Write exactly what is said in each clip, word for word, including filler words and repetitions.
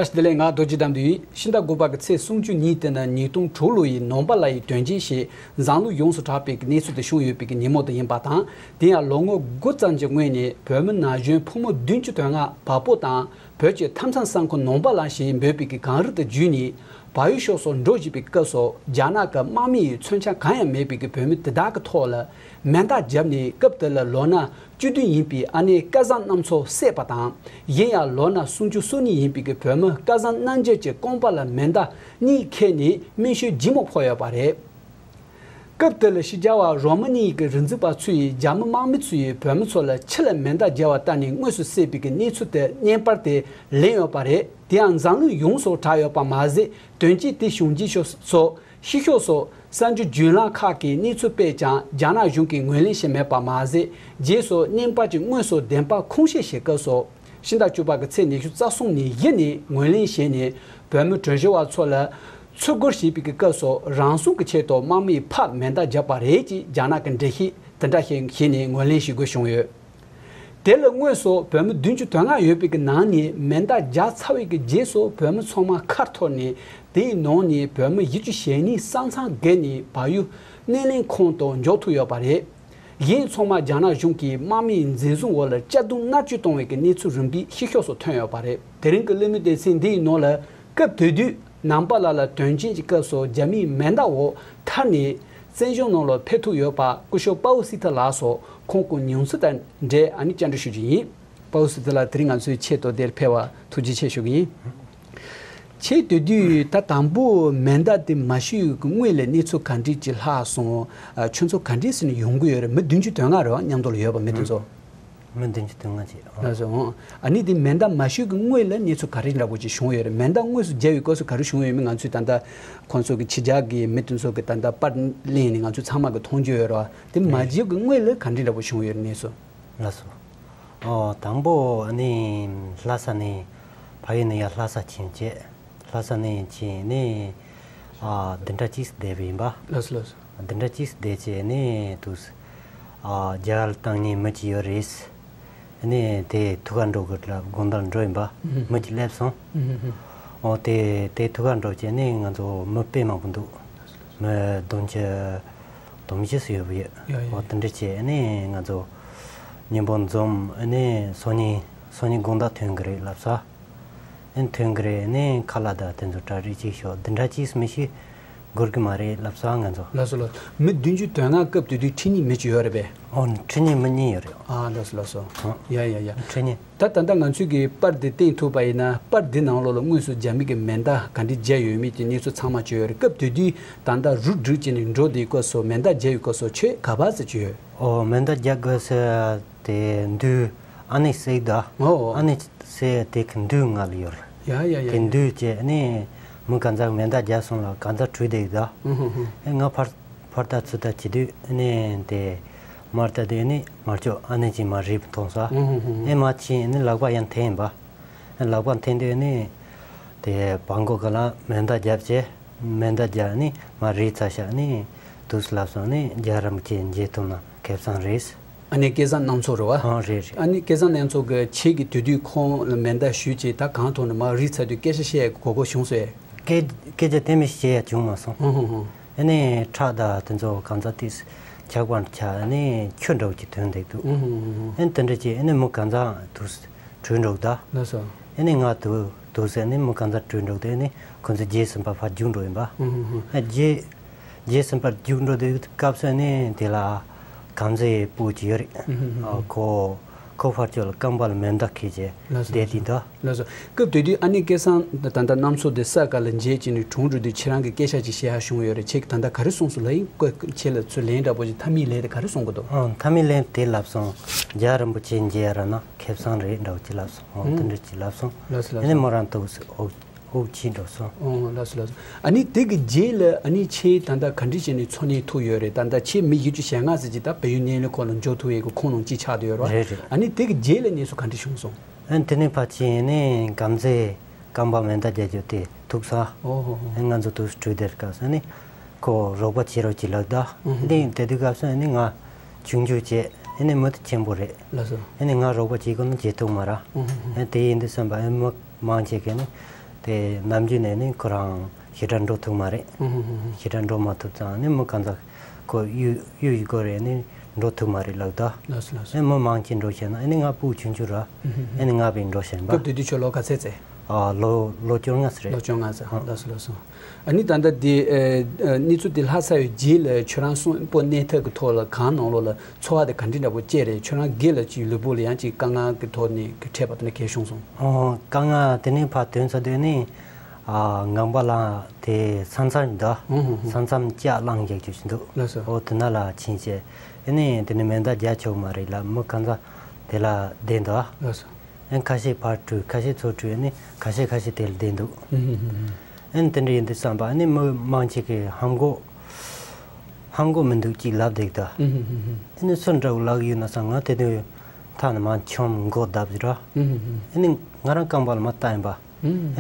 བཀྲ་ཤིས་བདེ་ལེགས། ང་རྡོ་རྗེ་དམ་དུ་ཡིན། ཕྱི་ཟླ་དགུ་པ་གི་ཚེས་སུམ་ཅུ་ཉིན་དེ་ནི་ཉིས་སྟོང་དྲུག་ལོ་ཡི་ནོ་བྷེལ་གླ་ཡི་དོན་རྐྱེན་ཞེས་འཛམ་གླིང་ཡོངས་སུ་གྲགས་པའི་གནས་ཚུལ་དེ་བྱུང་ཡོད་པའི་ཉིན་མོ་དེ་ཡིན་པ་དང་། དེ་ཡང་ལོ་ངོ་དགུ་ཙམ་གྱི་སྔོན་ནས་བོད་མི་ན་གཞོན་ཕོ་མོ་བདུན་ཅུ་དོན་ལྔ་བལ་པོ་དང་བོད་ཀྱི་མཐའ་མཚམས་ས་ཁུལ་ནོ་བྷེལ་གླ་ཞེས་འབོད་པའི་གངས་རི་དེ་བརྒྱུད་ནས་བལ་ཡུལ་ཕྱོགས་སུ་འགྲོ་བཞིན་པའི་སྐབས་སུ། རྒྱ་ནག་གི་དམག་མི་ཡི་མཚོན་ཆ་གང་ཡང་མེད་པའི་བོད་མི་དེ་དག་གི་ཐོག་ལ་མེ་མདའ་བརྒྱབ་ནས། སྐབས་དེ་ལ་ལོ་ན་བཅུ་བདུན་ཡིན་པའི་ཨ་ནེ་སྐལ་བཟང་རྣམ་ཚོ་བསད་པ་དང་། གཞན་ཡང་ལོ་ན་སུམ་ཅུ་སོ་གཉིས་ཡིན་པའི་བོད་མི་སྐལ་བཟང་རྣམ་རྒྱལ་གྱི་རྐང་པ་ལ་མེ་མདའ་གཉིས་ཁེལ་ནས་རྨས་སྐྱོན་ལྗིད་མོ་ཕོག་ཡོད་པ་རེད། སྐབས་དེ་ལ་ཕྱི་རྒྱལ་བ་རོ་མ་ནི་ཡི་གི་རིག་འཛིན་པ་ཚོས་རྒྱ་མི་དམག་མི་ཚོས་བོད་མི་ཚོ་ལ་ཕྱི་ལ་མེ་མདའ་བརྒྱབ་པ་ལྟར་ནས་དངོས་སུ་བསད་པའི་གནས་ཚུལ་དེ་བརྙན་པར་དེ་ལེན་ཡོད་པ་རེད། དེ་ཡང་འཛམ་གླིང་ཡོངས་སུ་གྲགས་ཡོད་པ་མ་ཟད། དོན་རྐྱེན་དེ་བྱུང་རྗེས་ཕྱོགས་སུ། ཕྱི་ཕྱོགས་སུ་གསར་འགྱུར་བརྒྱུད་ལམ་ཁག་གིས་གནས་ཚུལ་སྤེལ་ཀྱང་། རྒྱ་ནག་གཞུང་གིས་ངོས་ལེན་བྱས་མེད་པ་མ་ཟད། རྗེས་སུ་བརྙན་པར་གྱི་དངོས་སུ་བདེན་པ་ཁུངས་སྐྱེལ་བྱེད་སྐབས་སུ། ཕྱི་ཟླ་བཅུ་པ་གི་ཚེས་ཉི་ཤུ་རྩ་གསུམ་ནས་གཞི་ནས་ངོས་ལེན་བྱས་ནས། བོད་མི་གྲོས་གཞི་བ་ཚོ་ལ་ཚུར་རྒོལ་བྱེད་པའི་སྐབས་སུ་རང་སྲུང་གི་ཆེད་དུ་དམག་མིས་ཕར་མེ་མདའ་བརྒྱབ་པ་རེད་ཅེས་རྒྱ་ནག་གི་འགྲེལ་བཤད་དེ་འདྲ་ཞིག་བྱས་ནས་ངོས་ལེན་བྱེད་དགོས་བྱུང་ཡོད། དེ་ལ་དངོས་སུ་བོད་མི་བདུན་ཅུ་དོན་ལྔ་ཡོད་པའི་གི་ནང་ནས་མེ་མདའ་བརྒྱབ་ཚར་བའི་གི་རྗེས་སུ་བོད་མི་ཚང་མ་ཁ་འཐོར་ནས། དེའི་ནང་ནས་བོད་མི་བཞི་བཅུ་ཞེ་གཉིས་ས་མཚམས་བརྒལ་ནས་བལ་ཡུལ་སྣེ་ལེན་ཁང་དུ་འཇོག་ཐུབ་ཡོད་པ་རེད། གཞན་ཚང་མ་རྒྱ་ནག་གཞུང་གིས་དམག་མིའི་འཛིན་བཟུང་འོག་ལ་གཅར་རྡུང་མནར་གཅོད་བཏང་བའི་གི་གནས་ཚུལ་རིམ་པས་ཕྱི་ཕྱོགས་སུ་ཐོན་ཡོད་པ་རེད། དེ་རིང་གི་གླེང་མོལ་སྡེ་ཚན་འདིའི་ནང་ལ། སྐབས་དེ་དུས་ནོ་བྷེལ་གླ་དོན་རྐྱེན་གྱི་སྐབས་སུ་རྒྱ་མིའི་མེ་མདའ་འོག་ཐར་ནས་བཙན་བྱོལ་ནང་ལ་ཕེབས་ཐུབ་ཡོད་པ་སྐུ་ཞབས་པའོ་སི་ཐི་ལགས་སུ་ཁོང་གི་མྱོང་ཚོར་དང་འབྲེལ་ཨ་ནི་བཅར་འདྲི་ཞུ་རྒྱུ་ཡིན། པའོ་སི་ཐི་ལགས། དེ་རིང་ང་ཚོའི་ཆེད་དུ་འདིར་ཕེབས་པར་ཐུགས་རྗེ་ཆེ་ཞུ་གི་ཡིན། ཁྱེད་དེ་དུས་ད་དང་པོ་མེ་མདའ་དེ་མ་གཞུས་ཀྱི་སྔོན་ལ་གནས་ཚུལ་ག་འདྲས་ཅིག་ལྷག་སོང་། ཨ། ཁྱོད་ཚོ་ག་འདྲས་ཟེར་ནས་ཡོང་གི་ཡོད་རེད། མི་བདུན་ཅུ་དོན་ལྔ་རེད་བ། མཉམ་དུ་ལ་ཡོད་པ་མི་དེ་ཚོ། མི་བདུན་ཅུ་དོན་ལྔ་ཅིག་ལགས་སོ། ཨ་ནི་དེ་མེ་མདའ་མ་གཞུས་ཀྱི་སྔོན་ལ་གནས་ཚུལ་ག་རེ་འདྲ་པོ་ཅིག་བྱུང་ཡོད་རེད། མེ་མདའ་དངོས་སུ་བརྒྱབ་པའི་སྐབས་སུ་ག་རེ་བྱུང་ཡོད་མེད་ང་ཚོས་ད་ལྟ་ཁོང་ཚོ་གི་ཕྱི་རྒྱལ་གྱི་མི་དེ་ཚོ་གི་ད་ལྟ་པར་ལེན་ནས་ང་ཚོས་ཚང་མ་གི་མཐོང་རྒྱུ་ཡོད་རེད་བ། དེ་མ་བརྒྱབ་ཀྱི་སྔོན་ལ་ག་འདྲས་འདྲ་པོ་བྱུང་ཡོད་རེད་གནས་ཚུལ། ལགས་སོ། ཨོ། དང་པོ་ནི་ལྷ་ས་ནས་ཕ་ཡུལ་ནས་ཡར་ལྷ་ས་ཕྱིན་བྱས། ལྷ་ས་ནས་ཕྱིན་ནས། ཨ། བདུན་ཕྲག་གཅིག་བསྡད་པ་ཡིན་པ། ལགས་སོ་ལགས་སོ། བདུན་ཕྲག་གཅིག་བསྡད་བྱས་ནས་དུས། ཨ། རྒྱ་གར་བཏང་ནས་མི་གཅིག་ཡོད་རེད། ནས་དེ་ཐུག་ག་འགྲོ་དགོས་ལབ་དགོང་དག་འགྲོ་ཡིན་པ། ཨུ་ཧུ། མི་གཅིག་སླེབས་སོང་། ཨུ་ཧུ་ཧུ། ཨོ། དེ་དེ་ཐུག་ག་འགྲོ་བྱས་ནས་ང་ཚོ་མི་དཔེ་མང་པོ་འདུག་མི་བདུན་ཅུ་དོན་བཞི་ཙམ་ཡོད་པ་ཡོད། ཡ་ཡ། ཨོ། དེ་འདྲ་བྱས་ནས་ང་ཚོ་མཉམ་པོ་འཛོམས་ནས་སང་ཉིན་སང་ཉིན་དགོང་དག་ཐོན་གི་རེད་ལབ་ས། ཨེ། ཐོན་གི་རེད། ནས་ཁ་ལག་དང་དེ་ཚོ་གྲ་སྒྲིག་ཅིག་ཤོག་བདུན་ཕྲག་གཅིག་མི་ཤི་འགོར་གི་མ་རེད་ལབ་ས་ང་ཚོ། ལགས་སོ་ལགས་སོ། མི་བདུན་ཅུ་དོན་ལྔ་སྐབས་དེ་དུས་ཁྲིད་མཁན་མི་གཅིག་ཡོད་རེད་པས། ཨོ། ཁྲིད་མཁན་མི་གཉིས་ཡོད་རེད། ཨ། ལགས་སོ་ལགས་སོ། ཨོ། ཡ་ཡ་ཡ། ཁྲིད་མཁན། ད་ད་ལྟ་ང་ཚོས་ཀྱི་པར་འདི་བསྟན་ཐུབ་པ་ཡིན་ན། པར་འདི་ནང་ལོགས་ལ་དངོས་སུ་རྒྱ་མི་གི་མེ་མདའ་ག་འདྲས་བརྒྱབ་ཡོད་མེད་ཀྱི་གནས་ཚུལ་ཚང་མ་བཅོས་ཡོད་རེད། སྐབས་དེ་དུས་ད་ལྟ་རུབ་རུབ་བྱས་ནས་འགྲོ་བསྡད་སྐབས་སུ་མེ་མདའ་བརྒྱབ་ཡོད་སྐབས་སུ་ཁྱོད་ག་པར་ཙམ་བྱས་ཡོད། ཨོ། མེ་མདའ་རྒྱག་དགོས་ཟེར་དེ་འདུག་ཨ་ནེ་སྲེག་ད། ཨོ། ཨ་ནེ་སྲེག་དེ་གི་འདུག་ང་ལ་ཡོད་རེད། ཡ་ཡ་ཡ། དེ་འདུག་བྱས་ནས་མི་གང་ཚང་མེ་མདའ་རྒྱག་སོང་ལ་གང་ཚང་བྲོས་བསྡད་ད། ཨུ་ཧུ་ཧུ། ཨེ། ང་ཕར་ཕར་ལྟ་ཚུར་ལྟ་བྱེད་དུས་ཨ་ནེ་དེ་མར་ལྟ་དུས་ཨ་ནེ་མར་ཅོག་ཨ་ནེ་ཅིག་མར་རིལ་བུ་མཐོང་ས། ཨུ་ཧུ་ཧུ། ཨེ། མར་ཕྱིན་ཨ་ནེ་ལག་པ་ཡང་འཐེན་པ། ཨེ། ལག་པ་འཐེན་དུས་ཨ་ནེ་དེ་བང་གོ་ག་ལ་མེ་མདའ་བརྒྱབ་བྱས། མེ་མདའ་རྒྱག་ནི་མར་རིལ་ཚར་ཤག་ནི་དུས་ལབ་སོང་ནི་རྒྱལ་བ་རིན་པོ་ཆེ་མཇལ་ཐུབ་ན་ཁེ་བཟང་རེད། ཨ་ནེ་སྐལ་བཟང་རྣམ་ཚོགས་རེད་བ། ཨང་། རེད་རེད། ཨ་ནེ་སྐལ་བཟང་རྣམ་ཚོགས་ཀྱིས་ཁྱེད་ཀྱིས་དེ་དུས་ཁོང་ལ་མེ་མདའ་གཞུས་བྱས་ད་གང་ཐོག་ནས་མར་རིལ་ཚར་དུས་སྐད་ཆ་བཤད་ཡག་གི་གོ་སྐབས་བྱུང་སོང་ངས། སྐད་སྐད་ཆ་དེ་མི་བཤད་ཡག་བྱུང་མ་སོང་། ཧུང་ཧུང་ཧུང་། ཨ་ནེ་ཁྲག་དང་དེ་ཚོ་གང་ཚང་ཏིས་ཆག་པར་ཆགས་ཨ་ནེ་ཆུ་འདྲ་བོ་ཅིག་ཐོན་བསྡད་འདུག་ཧུང་ཧུང་ཧུང་། ཨ་ནེ་དེ་འདྲ་བྱས་ཨ་ནེ་མི་གང་ཚང་དུས། བྲོས་འགྲོ་གི་ད། ལགས་སོ། ཨ་ནི་ང་དུ་དུ་ཟེར་ནས་མི་གང་ཚང་བྲོས་འགྲོ་གི་དེ་ནི་ཁོ་ཚོ་རྗེས་ཟིན་པ་ཕར་རྒྱུགས་འགྲོ་ཡིན་པ། ཧུང་ཧུང་ཧུང་། ཨ། རྗེས་རྗེས་ཟིན་པར་རྒྱུགས་འགྲོ་དུས་སྐབས་སུ་ནི་དེ་ལ་གམ་ཟེ་སྤུ་ཅིག་ཡོད་རེད། ཧུང་ཧུང་ཧུང་། ཨ། ཁོ་ཁོ་ཕར་ཕྱོགས་ལ་རྐང་པ་ལ་མེ་མདའ་འཁེལ་བྱས། ལགས་སོ། བསྡད་དེ་ད། ལགས་སོ། སྐབས་དེ་དུས་ཨ་ནེ་སྐལ་བཟང་ད་ལྟ་རྣམ་ཚོགས་དེ་ས་ག་ལ་མཇལ་བྱས་ནས་གྲོངས་འགྲོ་དུས་ཁྱེད་རང་གི་སྐད་ཆ་ཅིག་བཤད་ཡག་བྱུང་ཡོད་རེད། ཁྱེད་ཀྱིས་ད་ལྟ་ག་རེ་གསུངས་སོང་ལབ་ཡིན། ཁྱེད་ལ་ཚུར་ལན་འདྲ་པོ་ཅིག་མཐའ་མའི་ལན་དེ་ག་རེ་གསུང་གི་འདུག་ཨང་། མཐའ་མའི་ལན་དེ་ལབ་སོང་། རྒྱལ་བ་རིན་པོ་ཆེ་མཇལ་ཡག་རག་ན། ཁེ་བཟང་རེད་འདྲ་བོ་ཅིག་ལབ་སོང་། ཨོ། ཨང་། དེ་འདྲ་ཅིག་ལབ་སོང་། ལགས་སོ་ལགས་སོ། ཨ་ནི་མོ་རང་ཐུག་འུག་འུག་ཕྱིན་འགྲོ་སོང་། ཨོ། ལགས་སོ་ལགས་སོ། ཨ་ནི་དེ་གི་རྗེས་ལ་ཨ་ནི་ཁྱེད་ད་ལྟ་ག་འདྲ་བྱས་ནས་འཚོ་གནས་ཐུབ་ཡོད་རེད། ད་ལྟ་ཁྱེད་མི་བཞི་བཅུ་ཞེ་ལྔ་ཙམ་ཅིག་ད་བལ་ཡུལ་སྣེ་ལེན་ཁང་ལ་འབྱོར་ཐུབ་ཡས་ཀྱི་ཁོངས་ནང་གཅིག་ཆགས་བསྡད་ཡོད་རེད་བ། རེད་རེད། ཨ་ནི་དེ་གི་རྗེས་ལ་གནས་ཚུལ་ག་འདྲ་བྱུང་སོང་། ཨ་ནི་དེ་ནས་ཕར་ཕྱིན་ནས་གམ་ཟེ་རྐང་པ་མེ་མདའ་རྒྱག་རྒྱུ་དེ་ཐུག་ས། ཨོ་ཧོ་ཧོ། ཨ་ནི་ང་ཚོ་དུས་སུ་བྲོས་བསྡད་སྐབས་སུ་ཨ་ནི་ཁོ་རོགས་པ་བྱེད་རོགས་ཅིག་ལབ་ད། ཨོ་ཧོ། འདི་དེ་དུས་སྐབས་སུ་ཨ་ནི་ང་ཆུང་ཆུང་བྱས་ཨ་ནི་མི་དེ་ཆེན་པོ་རེད། ལགས་སོ། ཨ་ནི་ང་རོགས་པ་བྱེད་དགོས་ན་བྱེད་ཐུབ་མ་རེད། ཨོ་ཧོ་ཧོ། ཨ་ནི་དེ་ཡིན་དུས་བསམ་པ་ཨ་ནི་མི་མང་ཆེ་གས་ནི་ དེ་ནམ་རྒྱུན་ནས་ནི་ཁོ་རང་ཞེ་དྲག་འགྲོ་ཐུབ་མ་རེད། ཧུམ་ཧུམ་ཧུམ། ཞེ་དྲག་འགྲོ་མ་ཐུབ་ཙང་ནི་མི་གང་ཚ་ཁོ་གཡུ་གཡུ་ཡི་སྒོ་རེད་ནི་འགྲོ་ཐུབ་མ་རེད་ལབ་ད། ལགས་སོ་ལགས་སོ། ཨེ་མི་མང་ཆེ་འགྲོ་ཤེས་ན་ཨེ་ནི་ང་སྤུ་གུ་ཆུང་ཆུང་ར། ཧུམ་ཧུམ་ཧུམ། ཨེ་ནི་ང་བས་འགྲོ་ཤེས་པ། སྐབས་དེ་དུས་ཁྱོད་ལོ་ག་ཚད་ཚེ། ཨ་ལོ་ལོ་བཅོ་ལྔ་ཙམ་རེད། ལོ་བཅོ་ལྔ་ཙམ། ཨ། ལགས་སོ་ལགས་སོ། ཨ་ནི་ད་ལྟ་དེ་ཨེ་ཨེ་གནས་ཚུལ་དེ་ལྷག་ཚར་བའི་རྗེས་ལ་ཁྱོད་རང་གསོན་པོ་གནས་ཐབས་ཀྱི་ཐོག་ལ་གང་ནང་ལོགས་ལ་འཚོ་བ་དེ་ག་འདྲ་འདྲ་པོ་སྐྱེལ་རེད། ཁྱོད་རང་སྒེར་ལ་ཅིག་ལུས་པོ་ལ་ཡང་ཅིག་དཀའ་ངལ་གྱི་ཐོག་ནས་ཀྱི་འཕྲད་པ་དེ་འདྲ་གས་བྱུང་སོང་། ཨོ་དཀའ་ངལ་དེ་ནས་ཕར་ཐོན་ཚར་དུས་ནི་ཨ་ངང་པ་ལགས་དེ་ས་མཚམས་འདི། ཧུང་ཧུང་ཧུང་། ས་མཚམས་ལྕགས་གླང་རྒྱག་རྒྱུ་ཞིག་འདུག། ལགས་སོ། ཨོ་དེ་ན་ལ་ཕྱིན་བྱས་ཨེ་ནི་དེ་ནི་མེ་མདའ་རྒྱག་ཆོག་མ་རེད་ལ་མི་གང་ཚ་དེ་ལ་བསྡད་འདུག། ལགས་སོ། ཨེ་ཁ་ཤས་ཕར་བྲོས་ཁ་ཤས་ཚུར་བྲོས་ནི་ཁ་ཤས་ཁ་ཤས་དེ་ལ་བསྡད་འདུག། ཧུང་ཧུང་ཧུང་ཧུང་། ཨེ་དེ་འདྲ་ཡིན་དུས་བསམ་པ་ཨེ་ནི་མི་མང་ཆེ་གི་ཧམ་གོ་ཧམ་གོ་མི་འདུག་ཅིག་ལབ་བསྡད་ད། ཧུང་ཧུང་ཧུང་ཧུང་། ཨེ་ནི་སུ་འདྲ་བོ་ལབ་ཡོད་ན་བསམ། ང་དེ་དུས་ཐ་ན་མ་ཆོམ་མགོ་བརྡབ་ཟེར་ར། ཧུང་ཧུང་ཧུང་། ཨེ་ནི་ང་རང་རྐང་པ་ལ་མ་བལྟ་ཡིན་པ། ཧུང་།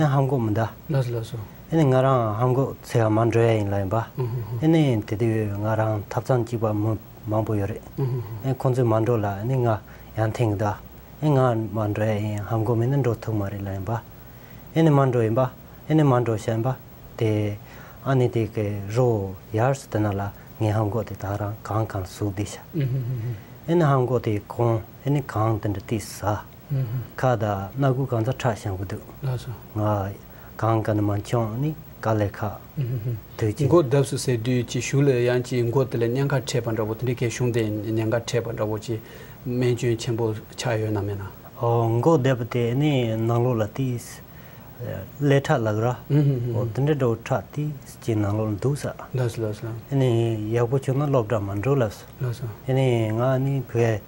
ཨེ་ཧམ་གོ་མི་འདུག། ལགས་སོ་ལགས་སོ། ཨེ་ནི་ང་རང་ཧམ་གོ་ཚེ་ཧ་མ་འགྲོ་ཡ་ཡིན་ལ་ཡིན་པ། ཧུང་ཧུང་ཧུང་། ཨེ་ནི་དེ་དུས་ང་རང་ཐབ་ཚང་གཅིག་པ་མི་མང་པོ་ཡོད་རེད། ཧུང་ཧུང་ཧུང་། ཨེ་ཁོང་ཚོས་མ་འགྲོ་ལ་ཨེ་ནི་ང་ཡང་འཐེན་གི་འདུག། ཨེ་ང་མ་འགྲོ་ཡ་ཡིན། ཧམ་གོ་མེད་ན་འགྲོ་ཐུབ་མ་རེད་ལ་ཡིན་པ། ཨེ་ནི་མ་འགྲོ་ཡིན་པ། ཨེ་ནི་མ་འགྲོ་བཤད་པ། དེ་ཨ་ནི་དེ་གི་རོ་ཡར་སུ་དེ་ན་ལ་ངའི་ཧམ་གོ་དེ་ད་རང་གང་གང་ཟུག་བསྡད་ཤག། ཧུང་ཧུང་ཧུང་ཧུང་། ཨེ་ནི་ཧམ་གོ་དེ་གོང་ཨེ་ནི་གང་དེ་འདྲ་ཏིས་ཟ། ཧུང་ཧུང་། ཁ་དང་སྣ་ཁུག་གང་ཚ་ཁྲག་ཤང་གི་འདུག། ལགས་སོ། ང་གང་ག་ནི་མ་མཆོང་ནི་དཀའ་ལས་ཁག། ཧུང་ཧུང་ཧུང་། དུས་ཅི། མགོ་བརྡབས་སུ་ཟེར་དུས་ཀྱི་གཞུག་ལ་ཡང་ཅིག་མགོ་དེ་ལ་གཉན་ཁ་འཕྲད་པ་འདྲ་པོ་དེ་འདྲའི་གས་བྱུང་སྟེ་གཉན་ཁ་འཕྲད་པ་འདྲ་པོ་ཅིག་སྨན་བཅོས་ཆེན་པོ་ཆགས་ཡོད་ན་མེད་ན། ཨོ་མགོ་བརྡབས་པ་དེ་ནི་ནང་ལོགས་ལ་ཏིས། ཀླད་ཁྲག་ལབ་ར། ཧུང་ཧུང་ཧུང་། ཨོ་དེ་འདྲ་འདྲ་བོ་ཁྲག་ཏིས་ཀྱི་ནང་ལོགས་ལ་འདུག་ས། ལགས་སོ་ལགས་སོ། ཨ་ནི་ཡག་པོ་བྱུང་ན་སློབ་གྲྭ་མ་འགྲོ་ལབ་སོང་། ལགས་སོ། ཨ་ནི་ང་ནི་བོད་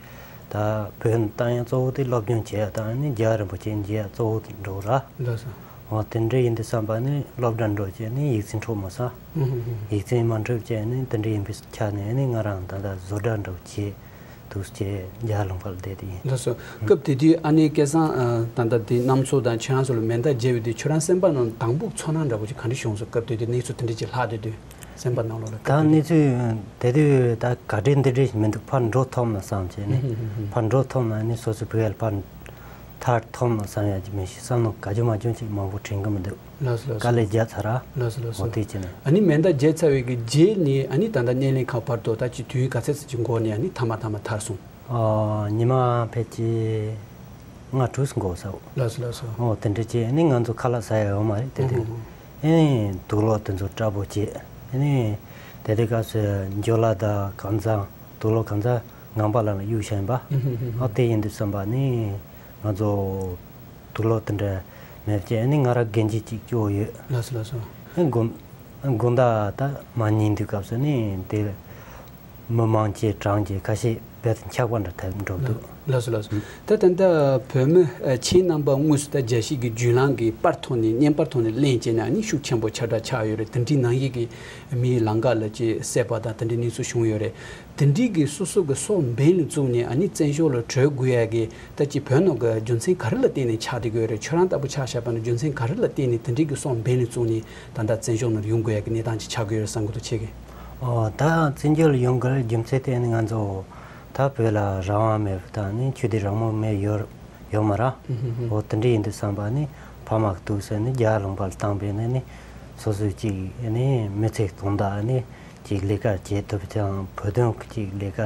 ད་བོད་བཏང་ཡ་གཙོ་བོ་དེ་སློབ་སྦྱོང་བྱེད་ཡ་དང་ཨ་ནི་རྒྱལ་བ་རིན་པོ་ཆེ་མཇལ་ཡ་གཙོ་བོ་དེ་འགྲོ་ར། ལགས་སོ། ཨོ་དེ་འདྲ་ཡིན་དུས་བསམ་པ་ནི་སློབ་གྲྭ་འགྲོ་བྱས་ནི་ཡིག་ཚད་འཕྲོད་མ་སོང་། ཧུང་ཧུང་ཧུང་། ཡིག་ཚད་མ་འཕྲོད་བྱས་ནི་དེ་འདྲ་ཡིན་པའི་ཆ་ནས་ནི་ང་རང་ད་ལྟ་བཟོ་གྲྭ་འགྲོ་བྱས། དུས་ཀྱི་རྒྱ་ལུང་པར་བསྡད་དེ་ཡིན། ལགས་སོ། སྐབས་དེ་དུས་ཨ་ནེ་སྐལ་བཟང་ཨ་ད་ལྟ་དེ་གནམ་མཚོ་དང་ཁྱེད་རང་ཚོ་ལ་མེ་མདའ་བརྒྱབ་པའི་དུས་ཁྱོད་རང་སེམས་པ་ནང་དང་པོ་ཚོར་སྣང་འདྲ་པོ་ཅིག་ག་འདྲ་བྱུང་སོང་། སྐབས་དེ་དུས་གནས་ཚུལ་དེ་འདྲ་ཅིག་ལྷག་བསྡད་དུས་སེམས་པ་ནང་ལོགས་ལ་ད་སྐབས་དེ་གནས་དུས་ཚུལ་དེ་དུས་ད་ག་འདྲ་འདི་འདྲ་ཞིག་མི་འདུག། ཕར་འགྲོ་ཐུབ་ན་བསམ་བྱས་ནས་ཧུམ་ཧུམ་ཧུམ། ཕར་འགྲོ་ཐུབ་ན་ནི་སོ་སོའི་བུ་ཡལ་ཕར་ཐར་ཐུབ་ན་བསམ་ཡ་ཅིག་མི་ཤེས། བསམ་མནོ་ག་རྒྱུ་མ་རྒྱུ་ཅིག་མང་པོ་དྲན་གི་མི་འདུག། ལགས་སོ་ལགས་སོ། དཀའ་ལས་རྒྱག་ཚར་ར། ལགས་སོ་ལགས་སོ། འོ་དེ་བྱས་ནས། ཨ་ནི་མེ་མདའ་བརྒྱབ་ཚར་བའི་གི་རྗེས་ནས་ཨ་ནི་ད་ལྟ་སྣེ་ལེན་ཁང་བར་དུ་ད་ཅི་དུས་ག་ཚད་ཙམ་གྱི་འགོར་ནས་ཨ་ནི་མཐའ་མ་མཐའ་མ་ཐར་སོང་། ཨ་ཉི་མ་ཕལ་ཆེར་ལྔ་དྲུག་འགོར་ས། ལགས་སོ་ལགས་སོ། འོ་དེ་འདྲ་བྱས་ཨ་ནི་ང་ཚོ་ཁ་ལག་ཟ་ཡ་ཡོད་མ་རེད་དེ་དུས། ཨོ་ཨོ། ཨ་ནི་དུག་ལོག་དེ་ཚོ་སྐྲག་པོ་བྱས་ཨ་ནི་དེ་དུས་སྐབས་སུ་འཇོ་ལ་དང་གང་ཚང་དུག་ལོག་གང་ཚང་ངང་པ་ལ་གཡུག་བཞག་ཡིན་པ། ཨོ་དེ་ཡིན་དུས་བསམ་པ་ནི་ང་ཚོ། དུག་ལོག་དེ་འདྲ་མེད་ཅེས་ནི་ང་རང་གན་ཇི་གཅིག་སྐྱོ་ཡོད། ལགས་སོ་ལགས་སོ། དགོང་དགོང་དག་ད་མ་ཉིན་དུས་སྐབས་སུ་ནི་དེ་མི་མང་ཆེ་གྲངས་ཀྱི་ཁ་ཤས་བེད་ཆགས་པ་འདྲ་ཐེབས་འགྲོ་འདུག། ལགས་སོ་ལགས་སོ། ད་ད་ལྟ་བོད་མི་ཁྱེད་རྣམ་པ་དངོས་སུ་ད་རྒྱལ་སྤྱི་གི་བརྒྱུད་ལམ་གྱི་པར་ཐོག་ནས་བརྙན་པར་ཐོག་ནས་གླེང་བྱས་ན་ནི་ཤུགས་ཆེན་པོ་ཁྱབ་བསྒྲགས་ཆགས་ཡོད་རེད། དེ་འདྲའི་ནང་བཞིན་གྱི་མིའི་ལམ་ཁ་ལ་ཅིག་བསད་པ་དང་དེ་འདྲའི་གནས་ཚུལ་བྱུང་ཡོད་རེད། དེ་འདྲའི་གི་སོ་སོ་གི་སྲོག་འབེན་ལ་བཙུགས་ནས་ཨ་ནི་བཙན་བྱོལ་ལ་བྲོས་དགོས་ཡ་གི་ད་ཅི་བོད་ནང་གི་རྒྱུ་མཚན་ག་རེ་ལ་བརྟེན་ནས་ཆགས་བསྡད་ཀྱི་ཡོད་རེད། ཁྱོད་རང་ལྟ་བུ་ཆ་བཞག་པ་ན་རྒྱུ་མཚན་ག་རེ་ལ་བརྟེན་ནས་དེ་འདྲའི་གི་སྲོག་འབེན་ལ་བཙུགས་ནས་ད་ལྟ་བཙན་བྱོལ་ནང་ཡོང་དགོས་ཡ་གི་གནས་སྟངས་ཅིག་ཆགས་ཀྱི་ཡོད་རེད་བསམ་གྱི་འདུག་ཁྱེད་ཀྱིས། ཨོ་ད་བཙན་བྱོལ་ལ་ཡོང་དགོས་རྒྱུ་མཚན་དེ་ནི་ང་ཚོ་ད་བོད་ལ་རང་དབང་མེད་པ་དང་ནི་ཆོས་དད་རང་མོས་མེད་ཡོད། ཡོད་མ་རེད། ཧུམ་ཧུམ་ཧུམ། འོ་དེ་འདྲ་ཡིན་དུས་བསམ་པ་ནི་ཕ་མ་གི་དུས་སུ་ནི་རྒྱ་ལུང་པ་ལ་བཏང་པས་ནི་ནི་སོ་སོའི་ཅིག་ནི་མི་ཚེ་སྟོང་དག་ནི་ཅིག་ལས་ཀ་བྱེད་ཐུབ་ཅིང་བོད་དོན་གི་ཅིག་ལས་ཀ་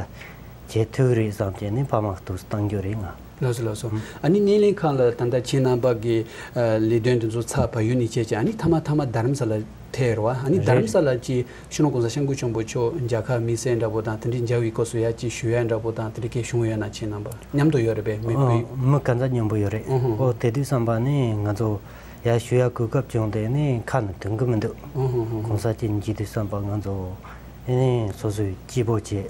བྱེད་ཐུབ་རེད་བསམ་བྱས་ནི་ཕ་མ་གི་དུས་སུ་བཏང་རྒྱུ་རེད་ང་། ལགས་སོ་ལགས་སོ། ཨ་ནི་སྣེ་ལེན་ཁང་ལ་ད་ལྟ་ཁྱེད་རྣམ་པ་གི་ལས་དོན་དེ་ཚོ་ཚར་བ་ཡུན་ནས་བྱས་ཀྱང་ཨ་ནི་མཐའ་མ་མཐའ་མ་རྡ་རམ་ས་ལ་ཐེ་རེད་བ། ཨ་ནི་རྡ་རམ་ས་ལ་ཅིག་སྤྱི་ནོར་གོང་ས་སྐྱབས་མགོན་ཆེན་པོ་མཆོག་མཇལ་ཁ་དམིགས་བསལ་འདྲ་པོ་དང་དེ་འདྲའི་མཇལ་བའི་སྐབས་སུ་ཡ་ཅིག་ཞུ་ཡ་འདྲ་པོ་དང་དེ་འདྲའི་སྐད་བྱུང་ཡོད་ན་ཁྱེད་རྣམ་པ་མཉམ་དུ་ཡོད་རེད་པས། མི་ཨོ་བུ་མི་ག་ཚོད་མཉམ་པོ་ཡོད་རེད། ཨོ་ཧོ་ཧོ། ཨོ་དེ་དུས་བསམ་པ་ནི་ང་ཚོ་ཡ་ཞུ་ཡ་གོ་སྐབས་བྱུང་དེ་ནི་ཁ་ནས་ཐོན་གི་མི་འདུག། ཨོ་ཧོ་ཧོ་ཧོ། གོང་ས་མཆོག་མཇལ་དུས་བསམ་པ་ང་ཚོ་ཨེ་ནི་སོ་སོའི་སྐྱིད་པོ་བྱས།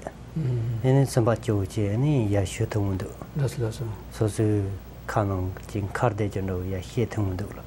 ཨེ་ནི་སེམས་པ་སྐྱིད་པོ་བྱས་ཨེ་ནི་ཡར་ཞུ་ཐུབ་མི་འདུག། ལགས་སོ་ལགས་སོ། སོ་སོའི་ཁ་ནང་གི་ཁར་བསྡད་ཀྱི་འདྲ་བོ་ཡར་བཤད་ཐུབ་མི་འདུག་ལ།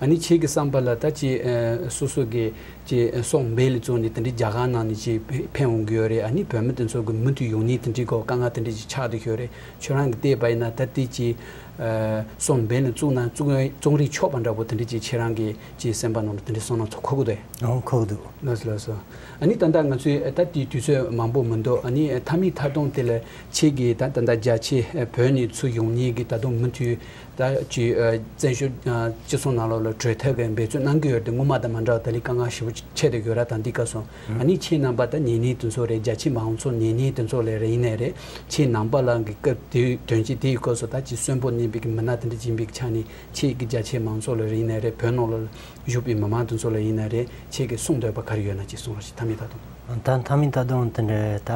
ཨ་ནི་ཁྱེད་ཀྱི་བསམ་པ་ལ་ད་ཅི་ཨ་སོ་སོ་གི་ཅི་སྲོག་འབེན་ལ་བཙུགས་ནས་དེ་འདྲའི་རྒྱ་གར་ནང་ནས་ཅི་ཕེབས་འོང་གི་ཡོད་རེད། ཨ་ནི་བོད་མི་དེ་ཚོ་གི་མུ་མཐུད་ཡོང་ནས་དེ་འདྲའི་སྐོར་དཀའ་ངལ་དེ་འདྲ་ཅིག་ཆགས་བསྡད་ཡོད་རེད། ཁྱོད་རང་གི་བལྟས་པ་ཡིན་ན་ད་དེ་ཅི་ ཨ་སོང་འབེན་ལ་བཙུགས་ན་བཙུགས་བཙོང་རིགས་ཆོག་པ་འདྲ་པོ་དེ་འདྲ་ཅིག་ཁྱེད་རང་གི་ཅིག་སེམས་པ་ནང་ལ་དེ་འདྲ་བསམ་སྣང་ཚོར་འཁོར་གི་འདུག་ཨང་། འཁོར་གི་འདུག་ལགས་སོ་ལགས་སོ། ཨ་ནི་ད་ལྟ་ང་ཚོའི་ད་དེའི་དུས་ཚོད་མང་པོ་མི་འདུག་ཨ་ནི་མཐའ་མའི་མཐའ་སྡོམ་དེ་ལ་ཁྱེད་ཀྱིས་ད་ད་ལྟ་རྒྱ་ཆེ་བོད་ནས་ཚུར་ཡོང་མཁན་གྱི་ད་དུང་མུ་མཐུད་ད་ཅིག་ཨ་བཙན་བྱོལ་ཨ་སྤྱི་ཚོགས་ནང་ལོགས་ལ་བྲོས་ཐག་གི་འབད་བརྩོན་གནང་གི་ཡོད་དེ་སྔོན་མ་དང་མ་འདྲ་བ་ད་ལི་དཀའ་ངལ་ཞེ་པོ་ཆེ་དེ་ཡོད་ར། ད་འདི་སྐབས་སུ་ཨ་ནི་ཁྱེད་རྣམ་པ་ད་ཉེ་གནས་དེ་ཚོ་རེད། རྒྱ་ཆེ་མང་ཚོགས་ཉེ་གནས་དེ་ཚོ་ལ་རེད་ཡིན་ནའི་རེད། ཁྱེད་ནང་པ་ལ་གི་སྐབས་དེ་དོན་རྐྱེན་དེའི་སྐབས་སུ་ད་ཅིག་གསོན་པོ་གནས་པའི་གི་མི་སྣ་དེ་འདྲ་ཡིན་པའི་ཆ་ནས་ཁྱེད་ཀྱི་རྒྱ་ཆེ་མང་ཚོགས་ལ་རེད་ཡིན་ནའི་རེད། བོད་ནང་ལ་བཞུགས་པའི་མི་མང་དེ་ཚོ་ལ་ཡིན་ནའི་རེད། ཁྱེད་ཀྱིས་གསུང་འདོད་པ་ག་རེ་ཡོད་ན་ཅིག་གསུང་རོགས་ཞེས་མཐའ་མའི་མཐའ་སྡོམ། ད་མཐའ་མའི་མཐའ་སྡོམ་དེ་འདྲ་ད་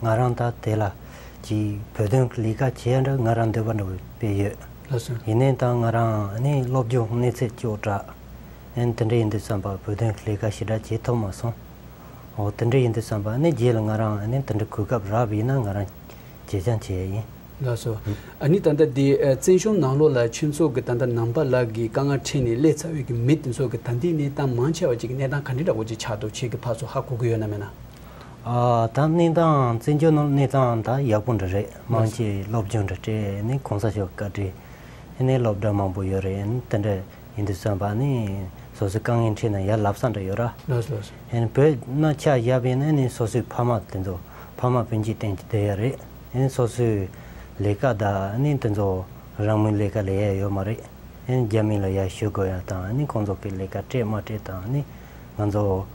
ང་རང་ད་དེ་ལ་ཅིག་བོད་དོན་གྱི་ལས་ཀ་བྱེད་ཡ་འདྲ་ང་རང་འདོད་པ་འདྲ་བོ་དཔེ་ཡོད། ལགས་སོ། ཡིན་ནའི་ད་ང་རང་ནི་སློབ་སྦྱོང་གནས་ཚད་ཅོག་དྲག་ཨན་དེ་འདྲ་ཡིན་དུས་བསམ་པ་བོད་དོན་གྱི་ལས་ཀ་ཞེ་དྲག་བྱེད་ཐུབ་མ་སོང་། འོ་དེ་འདྲ་ཡིན་དུས་བསམ་པ་ནི་རྗེས་ལ་ང་རང་ནི་དེ་འདྲ་གོ་སྐབས་རག་པ་ཡིན་ན་ང་རང་བྱེད་རྐྱང་བྱེད་ཡ་ཡིན། ལགས་སོ། ཨ་ནི་ད་ལྟ་འདི་ཨ་བཙན་བྱོལ་ནང་ལོགས་ལ་ཁྱེད་ཚོ་གི་ད་ལྟ་ནང་པ་ལགས་ཀྱི་དཀའ་ངལ་འཕྲད་ནས་སླེབས་ཚར་བའི་གི་མི་དེ་ཚོ་གི་ད་ལྟའི་གནས་སྟངས་མང་ཆེ་བ་ཅིག་གི་གནས་སྟངས་ག་འདྲ་འདྲ་བོ་ཅིག་ཆགས་འདུག་ཁྱེད་ཀྱིས་ཕར་ཚུར་ཧ་གོ་གི་ཡོད་ན་མེད་ན། ཨ་ད་གནས་སྟངས་བཙན་བྱོལ་ནང་གནས་སྟངས་ད་ཡག་པོ་འདྲ་རེད། མང་ཆེ་སློབ་སྦྱོང་འདྲ་སྤྲད་ནས་གོང་ས་མཆོག་བཀའ་དྲིན་ཨ་ནི་སློབ་གྲྭ་མང་པོ་ཡོད་རེད། ཨ་ནི་དེ་འདྲ་ཡིན་དུས་བསམ་པ་ནི་སོ་སོའི་དཀའ་ངལ་འཕྲད་ན་ཡར་ལབ་ས་འདྲ་ཡོད་ར། ལགས་སོ་ལགས་སོ། ཨ་ནི་བོད་ནང་ཆ་བཞག་པ་ཡིན་ན་ནི་སོ་སོའི་ཕ་མ་དེ་ཚོ་ཕ་མ་སྤུན་མཆེད་སྟེང་གི་བསྡད་ཡོད་རེད། ཨ་ནི་སོ་སོའི་ལས་ཀ་དང་ཨ་ནི་དེ་ཚོ་རང་མོས་ལས་ཀ་ལས་ཡ་ཡོད་མ་རེད། ཨ་ནི་རྒྱ་མི་ལ་ཡར་ཞུ་དགོས་ཡ་དང་ཨ་ནི་ཁོང་ཚོ་གི་ལས་ཀ་སྤྲད་མ་སྤྲད་དང་ཨ་ནི་ང་ཚོ་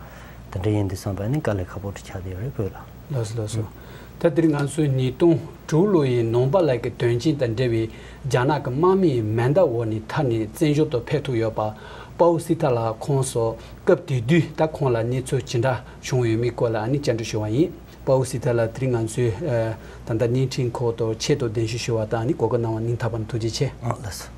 དེ་འདྲ་ཡིན་དུས་བསམ་པ་ནི་དཀའ་ལས་ཁག་པོ་ཆགས་བསྡད་ཡོད་རེད་བོད་ལ། ལགས་སོ་ལགས་སོ། ད་དེ་རིང་ང་ཚོའི་ཉིས་སྟོང་དྲུག་ལོ་ཡི་ནང་པ་ལགས་ཀྱི་དོན་རྐྱེན་དང་འབྲེལ་བའི་རྒྱ་ནག་གི་དམག་མིའི་མེ་མདའ་འོག་ནས་ཐར་ནས་བཙན་བྱོལ་དུ་ཕེབས་ཐུབ་ཡོད་པ། དཔའ་བོ་སྲི་ཐར་ལགས་ཁོང་སོགས་སྐབས་དེ་དུས་ད་ཁོང་ལ་གནས་ཚུལ་ཇི་འདྲ་བྱུང་ཡོད་མེད་སྐོར་ལ་ཨ་ནི་བཅར་འདྲི་ཞུ་བ་ཡིན། དཔའ་བོ་སྲི་ཐར་ལགས་དེ་རིང་ང་ཚོའི་ཨ་ད་ལྟ་བརྙན་འཕྲིན་ཁོག་ཏུ་ཆེད་དུ་གདན་ཞུ་ཞུ་བ་དང་ཨ་ནི་གོ་སྐབས་གནང་བ་སྙིང་ཐག་པ་ནས་ཐུགས་རྗེ་ཆེ། ཨ་ལགས་སོ།